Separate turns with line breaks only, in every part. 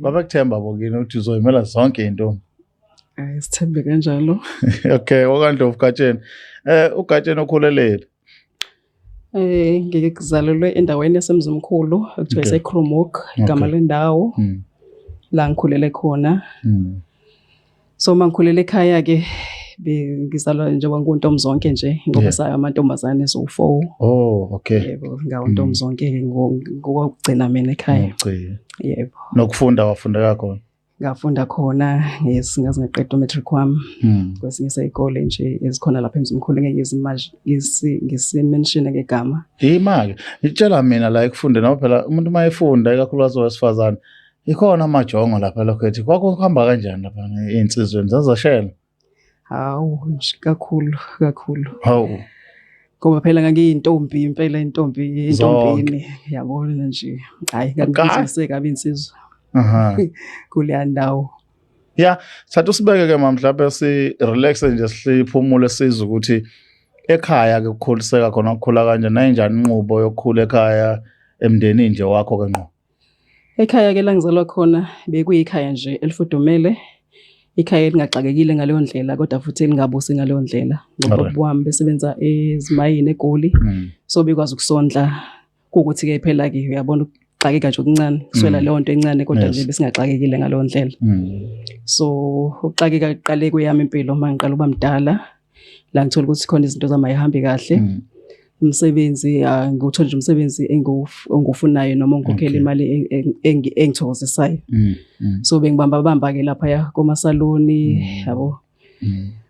Babekuthemba bokini ukuthi uzoyimela zonke intombi.
Hayi, sithembe kanjalo.
Okay, okaNdlovu Gatsheni. UGatsheni okhulelephi?
Ngizalelwe endaweni yaseMzimkhulu ekuthiwa iseKrumhoek, igama lendawo la ngikhulele khona. So uma ngikhulele ekhaya ke ngizalwa njengoba nguntombi zonke nje ngoba saya amantombazane so4.
Oh, okay.
Yebo, ngawuntombi zonke ke ngokugcina mina ekhaya.
Ngokugcina.
Yebo.
Nokufunda wafunda khona.
Ngafunda khona, yes, ngaze ngaqeda umatric wami. Kwesinye seyikole nje ezikhona lapha eMzimkhulu, ngeke ngisi-mention ngegama.
Ima-ke, itshela mina la ekufundeni, ngoba phela umuntu uma efunda, ikakhulukazi owesifazane, ikhona amajongo lapha lokho ethi kwakuhamba kanjani lapha ey'nsizweni, zazashela?
Hawu nje kakhulu kakhulu.
Hawu.
Ngoba phela ngangiyintombi impela, intombi
Zonke.
entombini, yabona nje. Hayi, ngangizise kabi insizwa kuleya ndawo.
Ya, thatha usibeke ke mama, mhlawumbe si relax nje, siphumule, sizwe ukuthi ekhaya ke kukhuliseka khona, ukukhula kanjani, nayinjani inqubo yokukhula ekhaya emndenini nje wakho ke ngqo.
Ekhaya ke la ngizalwa khona bekuyikhaya nje elifudumele, ikhaya elingaxakekile ngaleyo ndlela kodwa futhi elingabusi ngaleyo ndlela. Ngoba ubaba wami besebenza ezimayini eGoli, so bekwazi ukusondla, kuwukuthi ke phela ke uyabona ukuxakeka nje okuncane, kuswela leyo nto encane kodwa nje besingaxakekile ngaleyo ndlela. So ukuxakeka kuqale kweyami impilo uma ngiqala ukuba mdala, la ngithola ukuthi khona izinto zami ayihambi kahle. Umsebenzi, ngiwuthola nje umsebenzi engiwufunayo noma ongikhokhela imali engithokozisayo. So bengibamba bamba ke lapha komasaloni, yabo.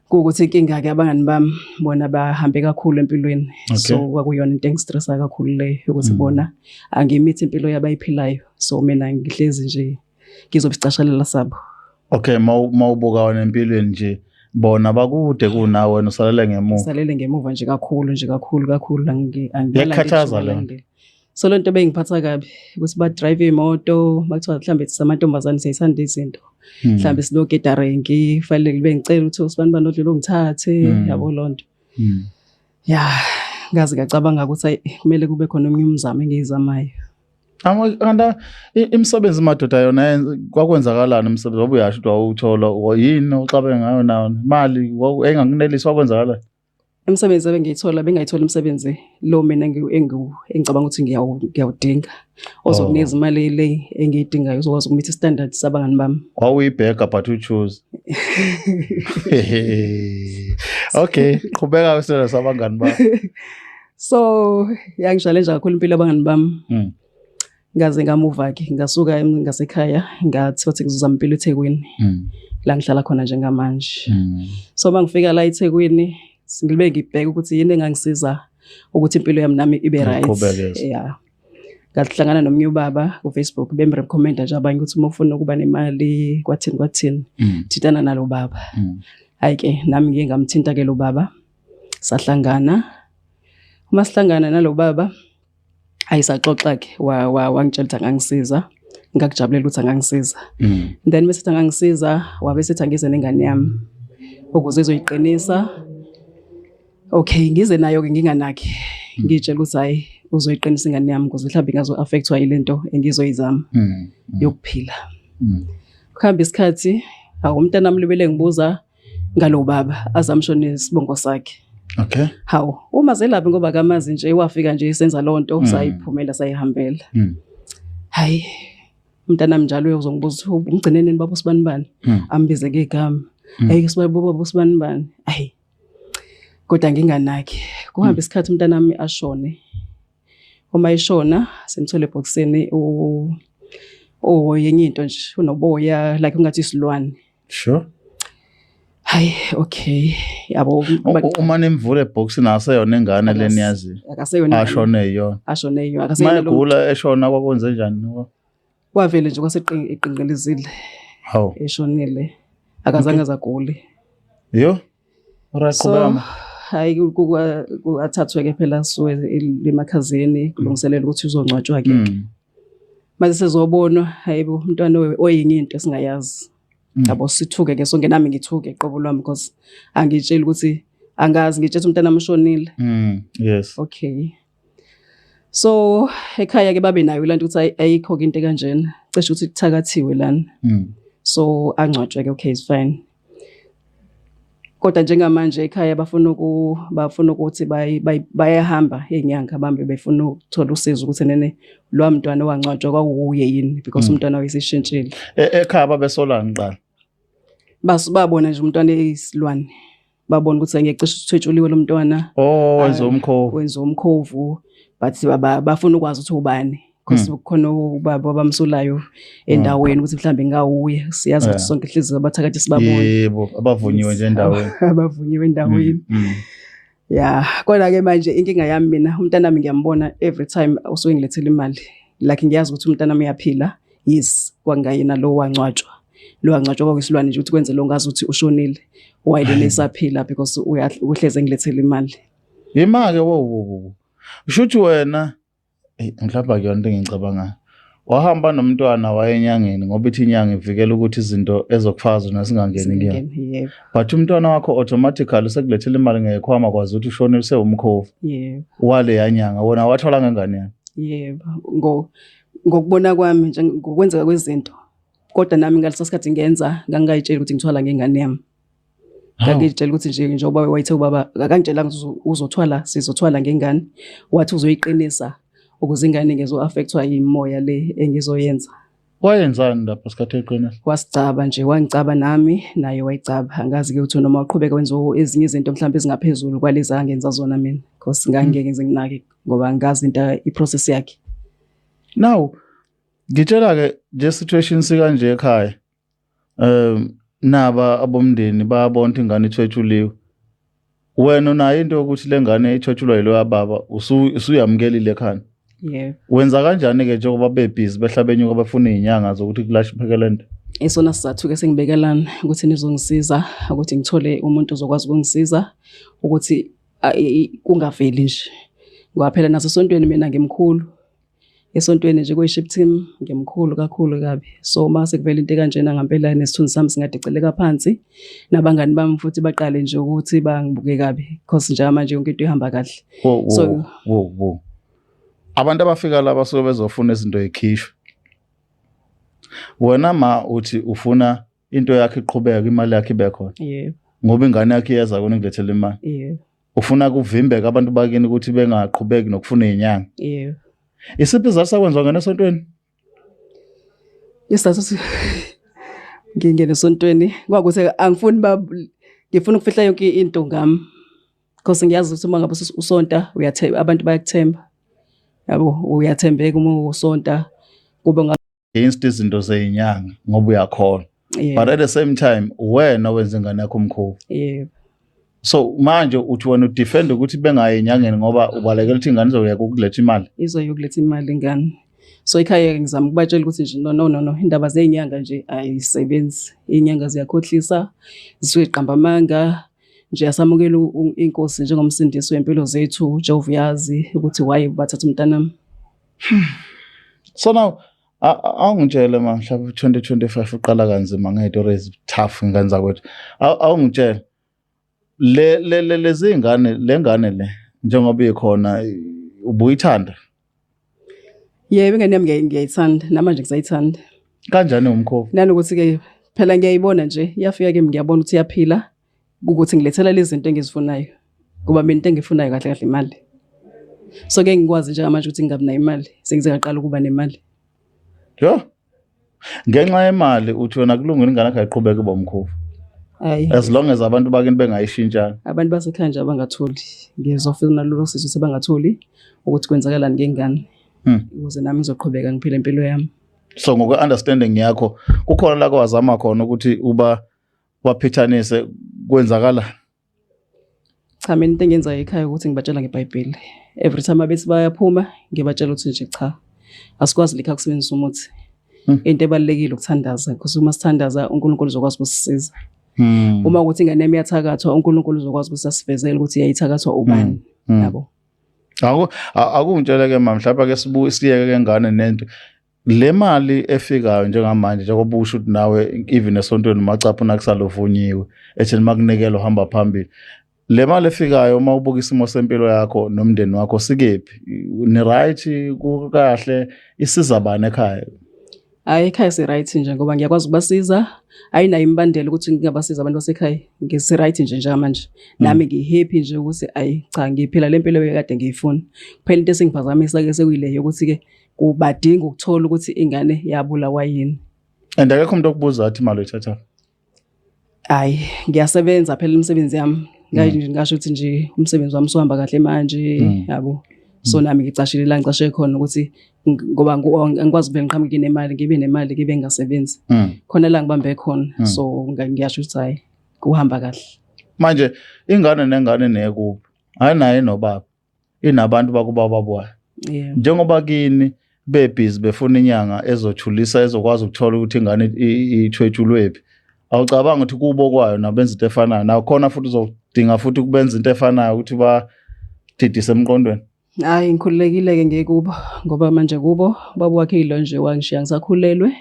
Kuwukuthi inkinga ke abangani bami bona bahambe kakhulu empilweni. So kwakuyona into engistressa kakhulu leyo ukuthi bona angimithi impilo yabayiphilayo. So mina ngihlezi nje ngizobe isicashalela sabo.
Okay, mawubuka wena empilweni nje, bona bakude kunawe, wena usalele ngemuva.
Ngisalele ngemuva nje kakhulu nje, kakhulu kakhulu,
Iyakukhathaza leyo nto?
So le nto bengiphatha kabi ukuthi ba drive imoto, makuthiwa mhlambe sisamantombazane siyayithanda izinto. Mhlambe silokhu erenki, kufanele bengicela ukuthi usibani bani odlula ungithathe, yabo lonto. Ya, ngaze ngacabanga ukuthi ayi, kumele kube khona omunye umzamo engiyizamayo.
Kanti imisebenzi madoda yona kwakwenzakalani umsebenzi wabe uyasho ukuthi wawuthola yini oxabe ngayo nayo imali engakunelisi, wakwenzakalani?
Imisebenzi ebengiyithola, bengayithola imisebenzi lo mina engicabanga ukuthi ngiyawudinga, ozokunikeza imali le engiyidingayo, uzokwazi ukumitha standard sabangani bami.
Wawuyibheka but you choose. Okay, qhubeka usele sabangani bakho.
So yangi-challenge kakhulu impilo yabangani bami. Ngaze ngamuva ke, ngasuka ngasekhaya, ngathi wathi ngizozama impilo eThekwini. La ngihlala khona njengamanje. So mangifika la eThekwini ngibe ngibheka ukuthi yini engangisiza ukuthi impilo yami nami ibe right.
Iqhubeke.
Yeah. Ngahlangana nomunye ubaba ku Facebook, bemrecommenda nje abanye ukuthi uma ufuna ukuba nemali kwathini kwathini, thintana nalo baba. Hayi ke, nami ngiye ngamthinta ke lo baba. Sahlangana. Uma sihlangana nalo baba, ayisaxoxa ke, wangitshela ukuthi angangisiza. Ngakujabulela ukuthi angangisiza. Then bese ethi angangisiza, wabe sethi angize nengane yami ukuze izoyiqinisa. Okay, ngize nayo ke nginganaki. Ngitshela ukuthi hayi, uzoyiqinisa ingane yami ukuze mhlawumbe ingazo affectwa yilento engizoyizama yokuphila. Kuhamba isikhathi, awu, umntana wami libele ngibuza ngalo baba, azamsho nesibongo sakhe. Hawu, uma zelaphi ngoba akamazi nje, wafika nje senza lonto, sayiphumela sayihambela. Hayi, umntanami njalo uyozongibuza ukuthi umgcine nini baba usibani bani, ambize ngegama. Hayi, sibani baba usibani bani. Hayi. Kodwa nginganaki. Kuhamba isikhathi umntanami ashone. Uma eshona simthole ebhokisini u oyenye into nje unoboya, like ungathi isilwane. Hayi, okay. Yabo.
Uma nimvula ebhokisini aseyona ingane leni yazi.
Akaseyona.
Ashone yona.
Ashone yona. Akaseyona.
Mayegula eshona kwakwenze njani?
Wavele nje kwaseqinqelizile.
Hawu.
Eshonile. Akazange azagule.
Yo. Alright,
So
qhubeka.
Hayi, athathwe ke phela suwe emakhazeni kulungiselela ukuthi uzongcwatshwa ke. Mase sezobonwa, hayibo, umntwana oyinye into esingayazi. Yabo, sithuke ke sonke, nami ngithuke qobo lwami because angitsheli ukuthi angazi, ngitshela umntana amshonile.
Yes.
Okay. So ekhaya ke babe nayo lanto ukuthi ayikho ke into kanjena, cishe ukuthi kuthakathiwe lana. So angcwatshwe ke, okay, is fine. Kodwa njengamanje ekhaya bafuna ukuthi bayahamba iy'nyanga bambe befuna ukuthola usizo ukuthi nene lowa mntwana owangcwatshwa kwakuwuye yini, because umntwana wayeseshintshile.
Ekhaya babesolani kuqala?
Babona nje umntwana eyisilwane, babona ukuthi angeke, cishe uthwetshuliwe lo mntwana.
Oh, wenza umkhovu.
Wenza umkhovu, but bafuna ukwazi ukuthi ubani, because kukhona ubaba abamsolayo endaweni ukuthi mhlambe ngawuye. Siyazi ukuthi sonke hlezi abathakathi sibabona.
Yebo, abavunyiwe nje endaweni.
Abavunyiwe endaweni. Ya, kodwa ke manje inkinga yami mina, umntanami ngiyambona every time usuke ngilethela imali, like ngiyazi ukuthi umntanami uyaphila. Yes, kwangayena lo wangcwatshwa, lo wangcwatshwa kwakuyisilwane nje ukuthi kwenze lo ngazi ukuthi ushonile, wayelena esaphila, because uhleze ngilethela imali.
Yima-ke, wo wo wo. Usho ukuthi wena, mhlawumbe akuyona into engiyicabangayo. Wahamba nomntwana waye enyangeni ngoba ithi inyanga ivikela ukuthi izinto ezokufaka zona zingangeni kuyona.
Yebo.
But umntwana wakho automatically usekulethela imali ngekhwama, kwazi ukuthi ushonile, usewumkhovu.
Yebo.
Wale yanyanga wona wathola ngengane yakho.
Yebo, ngokubona kwami nje, ngokwenzeka kwezinto. Kodwa nami ngaleso sikhathi ngenza ngangingayitsheli ukuthi ngithwala ngengane yami. Ngangitshela ukuthi nje njengoba wayethe ubaba akangitshelanga ukuthi uzothwala, sizothwala ngengane, wathi uzoyiqinisa ukuze ingane ingezo-affectwa yimoya le engizoyenza.
Wayenzani lapho sikhathi eqinisa?
Wasicaba nje, wangicaba nami, naye wayicaba. Angazi-ke ukuthi noma waqhubeka wenza ezinye izinto mhlawumbe ezingaphezulu kwalezi angenza zona mina, because ngangeke ngize nginake ngoba ngazi into i-process yakhe.
Now, ngitshela-ke nje situation sikanje ekhaya. Naba abomndeni bayabona ukuthi ingane ithwetshuliwe. Wena unayo into yokuthi le ngane ithwetshulwa yiloya baba, usuyamukelile ekhanda.
Yebo.
Wenza kanjani-ke njengoba bebhizi behla benyuka befuna iy'nyanga zokuthi kulahleke le nto?
Isona sizathu-ke sengibekelana ukuthi nizongisiza ukuthi ngithole umuntu ozokwazi ukungisiza ukuthi kungaveli nje. Ngoba phela nasesontweni mina ngimkhulu. Esontweni nje kwi-worship team ngimkhulu kakhulu kabi. So uma sekuvela into ekanjena ngempela nesithunzi sami singadeceleka phansi, nabangani bami futhi baqale nje ukuthi bangibuke kabi, because njengamanje yonke into ihamba kahle.
Wo, wo, wo, wo. Abantu abafika la basuke bezofuna izinto ezikhishwe. Wena ma uthi ufuna into yakhe iqhubeke, imali yakhe ibe khona.
Yebo.
Ngoba ingane yakhe iyeza kona ingilethele imali.
Yebo.
Ufuna kuvimbeka abantu bakini ukuthi bengaqhubeki nokufuna izinyanga.
Yebo.
Isiphi isizathu sakwenziwa ngene esontweni?
Isizathu ngingene esontweni kwakuthi angifuni ba ngifuna ukufihla yonke into ngami. Because ngiyazi ukuthi uma ngabe usonta abantu bayakuthemba. Yabo, uyathembeka uma usonta kube
against izinto zezinyanga ngoba uyakholwa. But at the same time wena wenza ingane yakho umkhovu.
Yebo.
So manje uthi wena udefend ukuthi bengayi enyangeni ngoba ubalekela ukuthi ingane izoyeka ukuletha imali.
Izoyokuletha imali ingane. So ekhaya ngizama ukubatshela ukuthi nje no no no no, indaba zezinyanga nje ayisebenzi. Izinyanga ziyakhohlisa, zisuke ziqamba amanga. Nje asamukela inkosi njengomsindisi wempilo zethu. Jehova uyazi ukuthi why bathatha umntanami.
So now awungitshele ma mhlawumbe 2025 uqala kanzima ngey'tori ezi-tough ngane zakwethu. Awungitshele le le le lezi ngane, le ngane le njengoba ikhona, ubuyithanda?
Yebo, ingane yami ngiyayithanda, namanje ngisayithanda.
Kanjani umkhovu?
Nanokuthi-ke phela ngiyayibona nje, iyafika kimi ngiyabona ukuthi iyaphila, ukuthi ngilethela lezi zinto engizifunayo. Ngoba mina into engiyifunayo kahle kahle imali. So ke ngikwazi njengamanje ukuthi ngingabi nayo imali, sengize ngaqala ukuba nemali.
Yo. Ngenxa yemali uthi wena kulungile ingane yakho ayiqhubeke ibe umkhovu.
Hayi.
As long as abantu bakini bengayishintshanga.
Abantu basekhaya nje abangatholi. Ngizofuna lolo sizo sebangatholi ukuthi kwenzakalani ngengane. Ukuze nami ngizoqhubeka ngiphile impilo yami.
So ngokwe understanding yakho kukhona la kwazama khona ukuthi uba baphithanise kwenzakala?
Cha, mina into engiyenzayo ekhaya ukuthi ngibatshela ngeBhayibheli. Every time abethi bayaphuma ngibatshela ukuthi nje cha, asikwazi likha kusebenzisa umuthi. Into ebalulekile ukuthandaza, because uma sithandaza uNkulunkulu uzokwazi ukusisiza. Uma ukuthi ingane yami iyathakathwa, uNkulunkulu uzokwazi ukuthi asivezele ukuthi iyayithakathwa ubani. Yabo.
Akungitshele ke mama, mhlawumbe ke sibuye siyeke ke ngane nento. Le mali efikayo njengamanje, njengoba usho ukuthi nawe even esontweni macaphu nakusalovunyiwe etheni makunikelwa uhamba phambili. Le mali efikayo, uma ubuka isimo sempilo yakho nomndeni wakho, sikephi? Ni right, kukahle, isiza bani ekhaya?
Hhayi, ekhaya si-right nje ngoba ngiyakwazi ukubasiza. Ayinayo imibandela ukuthi ngingabasiza abantu basekhaya. Ngisi-right nje njengamanje. Nami ngi-happy nje ukuthi ayi cha, ngiphila le mpilo ebekade ngiyifuna. Kuphela into esengiphazamisa-ke sekuyile yokuthi-ke kubadinga ukuthola ukuthi ingane yabulawa yini.
And akekho umuntu okubuza athi imali uyithatha?
Hhayi, ngiyasebenza phela, imisebenzi yami. Ngasho ukuthi nje umsebenzi wami usuhamba kahle manje, yabo. So nami ngicashile la ngicashe khona ukuthi ngoba angikwazi ukuvele ngiqhamuke nemali, ngibe nemali ngibe ngingasebenzi. Khona la ngibambe khona. So ngiyasho ukuthi hhayi, kuhamba kahle.
Manje ingane nengane nekubo, hayi naye nobaba, inabantu bakuba babwayo. Njengoba kini bebhizi befuna inyanga ezothulisa, ezokwazi ukuthola ukuthi ingane ithwetshulwephi, awucabanga ukuthi kubo kwayo nabenza into efanayo nakhona futhi uzodinga futhi ukubenza into efanayo ukuthi badidise emqondweni?
Hhayi, ngikhululekile-ke ngekubo ngoba manje kubo baba wakhe yilo nje wangishiya ngisakhulelwe,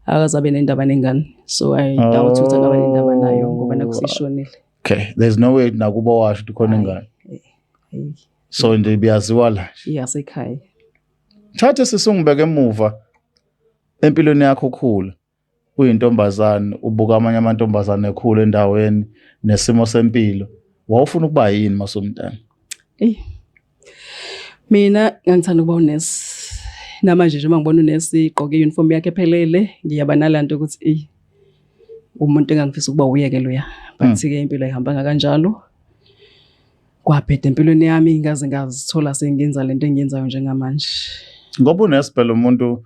akaze abe nendaba nengane, so I doubt ukuthi angaba nendaba nayo ngoba nakhu sishonile.
Okay, there's no way nakubo washo ukuthi khona ingane.
Hhayi.
So nje biyaziwa la nje.
Iyasekhaya.
Thathe sisungibeke emuva empilweni yakho, ukhula uyintombazane, ubuka amanye amantombazane ekhula endaweni nesimo sempilo, wawufuna ukuba yini masumntana?
Eyi. Mina ngangithanda ukuba unesi. Namanje nje uma ngibona unesi igqoke i-uniform yakhe ephelele, ngiyaba nalanto ukuthi eyi, umuntu engangifisa ukuba uye-ke loya. But-ke impilo ayihambanga kanjalo. Kwabheda empilweni yami, ngaze ngazithola sengenza lento engiyenzayo njengamanje.
Ngoba unesi phela umuntu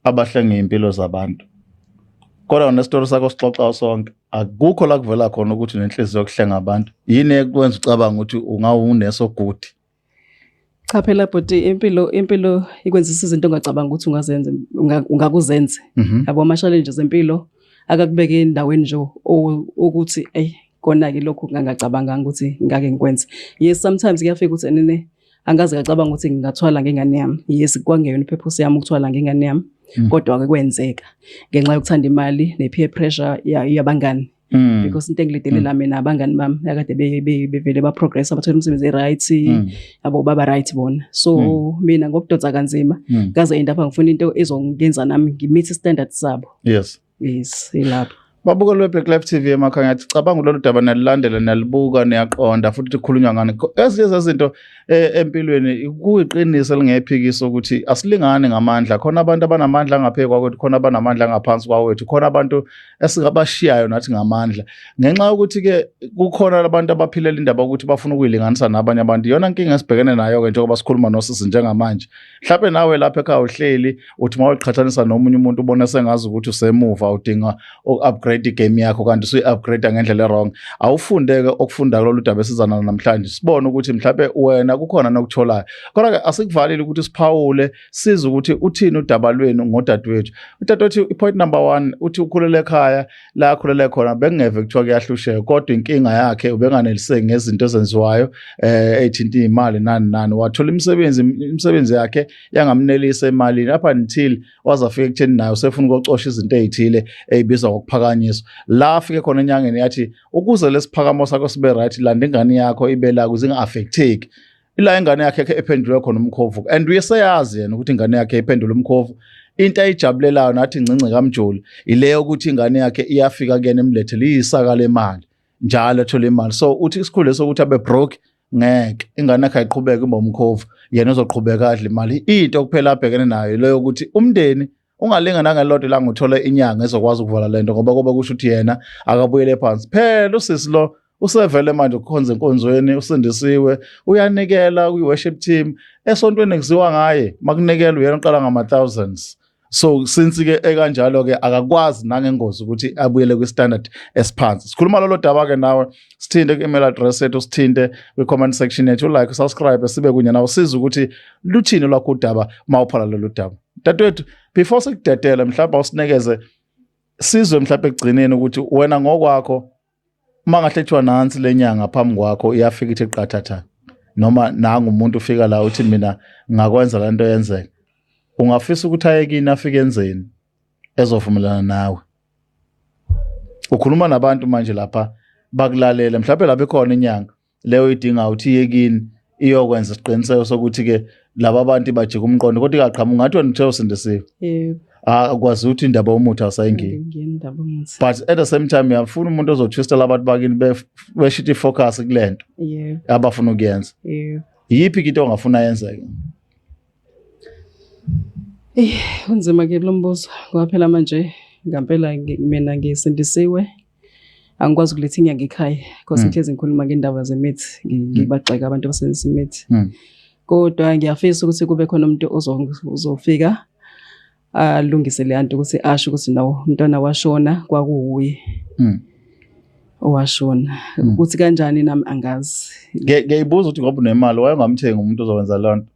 abahlenga iy'mpilo zabantu, kodwa nesitori sakho sixoxa sonke, akukho la kuvela khona ukuthi unenhliziyo yokuhlenga abantu. Yini ekwenza ucabanga ukuthi ungawunesi o-good?
Cha phela bhuti, impilo ikwenzisa izinto ongacabanga ukuthi ungazenza, ungakuzenze. Yabo, ama-challenges empilo akakubeke endaweni nje ukuthi eyi, kona-ke lokhu ngangacabanganga ukuthi ngake ngikwenze. Yes, sometimes kuyafika ukuthi enene angaze ngacabanga ukuthi ngingathwala ngengane yami. Yes, kwangeyona i-purpose yami ukuthwala ngengane yami. Kodwa-ke kwenzeka ngenxa yokuthanda imali ne-peer pressure yabangani. Because into engiledelela mina abangani bami akade bevele ba-progress, bathola imisebenzi e-right, yabo, baba right bona. So mina ngokudonsa kanzima ngaze end up ngifuna into ezongenza nami ngi-meet standard sabo. Yes, ilapho.
Babukeli we-Black Life TV emakhaya, ngathi cabanga lolu daba nalilandela, nalibuka, niyaqonda futhi kukhulunywa ngani. Ezinye zezinto empilweni kuyiqiniso elingephikisa ukuthi asilingani ngamandla. Khona abantu abanamandla angaphezu kwakwethu, khona abanamandla angaphansi kwawethu, khona abantu esingabashiyayo nathi ngamandla. Ngenxa yokuthi-ke kukhona abantu abaphilela indaba yokuthi bafuna ukuyilinganisa nabanye abantu. Iyona nkinga esibhekene nayo-ke njengoba sikhuluma nosisi njengamanje. Mhlawumbe nawe lapha ekhaya uhleli uthi uma uqhathanisa nomunye umuntu ubone sengazi ukuthi usemuva, udinga uku-upgrade igame yakho, kanti usuyi-upgrade ngendlela e-wrong. Awufunde-ke okufunda kulolu daba esizana namhlanje, sibone ukuthi mhlawumbe wena kukhona nokutholayo. Kodwa-ke asikuvalile ukuthi siphawule, size ukuthi uthini udaba lwenu ngodadewethu. Udadewethu, i-point number one, uthi ukhulele ekhaya la akhulele khona bekungeve kuthiwa kuyahlusheka, kodwa inkinga yakhe ubenganeliseki ngezinto ezenziwayo ey'thinta iy'mali nani nani. Wathola imisebenzi yakhe yangamnelisa emalini up until waze afika ekutheni naye usefuna ukocosha izinto ey'thile ey'bizwa ngokuphakanyiswa. La afike khona enyangeni yathi ukuze lesiphakamo sakho sibe right, landa ingane yakho ibe la ukuze inga-affecteki. Ila ingane yakhe ephendulwe khona umkhovu, and uyeseyazi yena ukuthi ingane yakhe iphendule umkhovu. Into ayijabulelayo nathi incinci kamjoli ile yokuthi ingane yakhe iyafika kuyena imlethele iyisaka lemali njalo, ethola imali. So uthi isikhulu sokuthi abe broke ngeke, ingane yakhe ayiqhubeke ibe umkhovu, yena uzoqhubeka adle imali. Into kuphela abhekene nayo leyo ukuthi umndeni ungalinga nangelodwa ilanga uthole inyanga ezokwazi ukuvala lento, ngoba kobe kusho ukuthi yena akabuyele phansi. Phela usisi lo usevele manje ukukhonza enkonzweni, usindisiwe, uyanikela kwi-worship team esontweni, kuziwa ngaye makunikela, uyena uqala ngama-thousands. So since-ke ekanjalo-ke akakwazi nangengozi ukuthi abuyele kwi-standard esiphansi. Sikhuluma lolo daba-ke nawe, sithinte ku-email address yethu, sithinte kwi-comment section yethu, like, subscribe, sibe kunye nawe, size ukuthi luthini lwakho udaba uma uphala lolu daba. Dadewethu, before sikudedele, mhlawumbe awusinikeze sizwe mhlawumbe ekugcineni ukuthi wena ngokwakho, uma ngahle kuthiwa nansi le nyanga phambi kwakho iyafika ithi qathatha, noma nangu umuntu ufika la uthi mina ngakwenza lento yenzeka, ungafisa ukuthi aye kini afike enzeni ezovumelana nawe? Ukhuluma nabantu manje lapha bakulalela, mhlawumbe lapha ikhona inyanga. Leyo idinga uthi iye kini iyokwenza isiqiniseko sokuthi ke laba bantu bajika umqondo, kodwa ingaqhamuki ngathi wena uthe usindisiwe.
Yebo.
Akwazi ukuthi indaba yomuthi awusayingeni.
Ngingeni indaba yomuthi.
But at the same time uyafuna umuntu ozotwista labantu bakini beshithi focus kulento abafuna ukuyenza.
Yebo.
Yiphi into ongafuna yenzeke?
Eh, kunzima ke lo mbuzo ngoba phela manje ngampela mina ngisindisiwe, angikwazi ukuletha inyanga ekhaya because ngihlezi ngikhuluma ngendaba zemithi, ngibagxeka abantu abasebenzisa imithi. Kodwa ngiyafisa ukuthi kube khona umuntu uzofika alungise le nto, ukuthi asho ukuthi nawo umntwana washona kwakuwuye owashona. Ukuthi kanjani nami angazi.
Ngiyayibuza ukuthi ngoba unemali wayengamthengi umuntu ozokwenza leyo nto.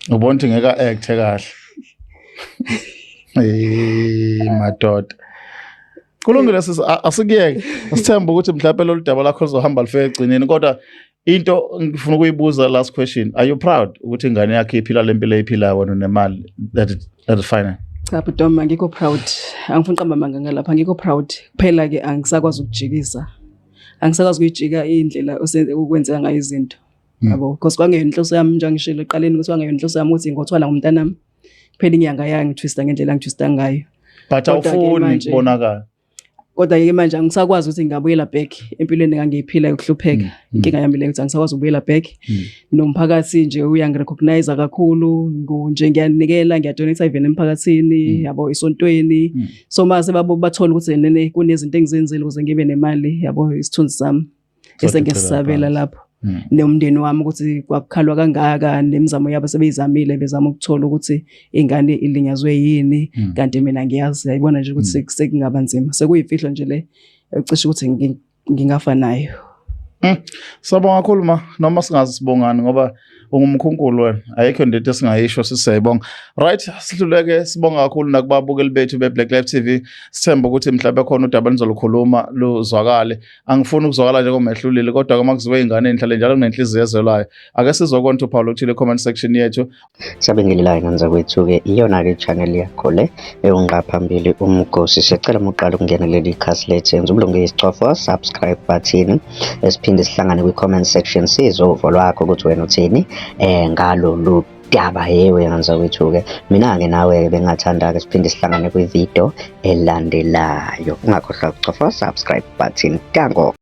Ubona ukuthi ngeke a-acte kahle. Eh, madoda. Kulungile sisi, asikuyeke. Asithembe ukuthi mhlawumbe lolu daba lakho lizohamba lifike egcineni, kodwa into ngifuna ukuyibuza, last question, are you proud ukuthi ingane yakho iphila lempilo eyiphilayo, wena unemali? That is fine.
Cha bhuti, angikho proud. Angifuni uqamba amanga ngalapha, angikho proud. Kuphela ke angisakwazi ukujikisa. Angisakwazi ukuyijika indlela ukwenzeka ngayo izinto. Yabo, because kwangeyona inhloso yami, njengoba ngishilo ekuqaleni ukuthi kwangeyona inhloso yami ukuthi ngothwala ngomntanami. Kuphela inyanga yangithwista ngendlela angithwista ngayo.
But
Kodwa-ke
awufuni kubonakala.
Kodwa ke manje angisakwazi ukuthi ngingabuyela back empilweni engangiyiphila yokuhlupheka. Inkinga yami leyo, ukuthi angisakwazi ukubuyela back. Nomphakathi nje uyangirecognize kakhulu, nje ngiyanikela, ngiyadonate even emphakathini, yabo, esontweni. So mase babo bathola ukuthi nene kunezinto engizenzile ukuze ngibe nemali, yabo, isithunzi sami esengisabela
phansi.
lapho. Nomndeni wami ukuthi kwakukhalwa kangaka, nemizamo yabo sebeyizamile bezama ukuthola ukuthi ingane ilinyazwe yini, kanti mina ngiyazi, yayibona nje ukuthi sekungaba nzima, sekuyimfihlo nje le cishe ukuthi ngingafa nayo.
Siyabonga kakhulu ma, noma singazi sibongani ngoba ungumkhunkulu wena, ayikho into esingayisho, sisiyayibonga. Right, sihluleke sibonga kakhulu nakubabukeli bethu be-Black Life TV. Sithemba ukuthi mhlawumbe khona udaba enizolukhuluma luzwakale. Angifuni ukuzwakala njengomehlulile, kodwa uma kuziwe ingane enhlale njalo kunenhliziyo ezwelayo. Ake sizokona ukuthi uphawu oluthile comment section yethu.
Siyabingelela ngane zakwethu-ke, iyona-ke channel yakho le ewunqa phambili umgosi. Siyacela uma uqala ukungena kuleli khasi lethu, yenza ubulungu isicofa subscribe button, esiphinde sihlangane kwi-comment section, sizwe uvo lwakho ukuthi wena uthini ngalolu daba. Yewe ngane zakwethu-ke, mina-ke nawe-ke bengingathanda-ke siphinde sihlangane kwi-video elandelayo. Ungakhohlwa ukucofa subscribe button. Danko.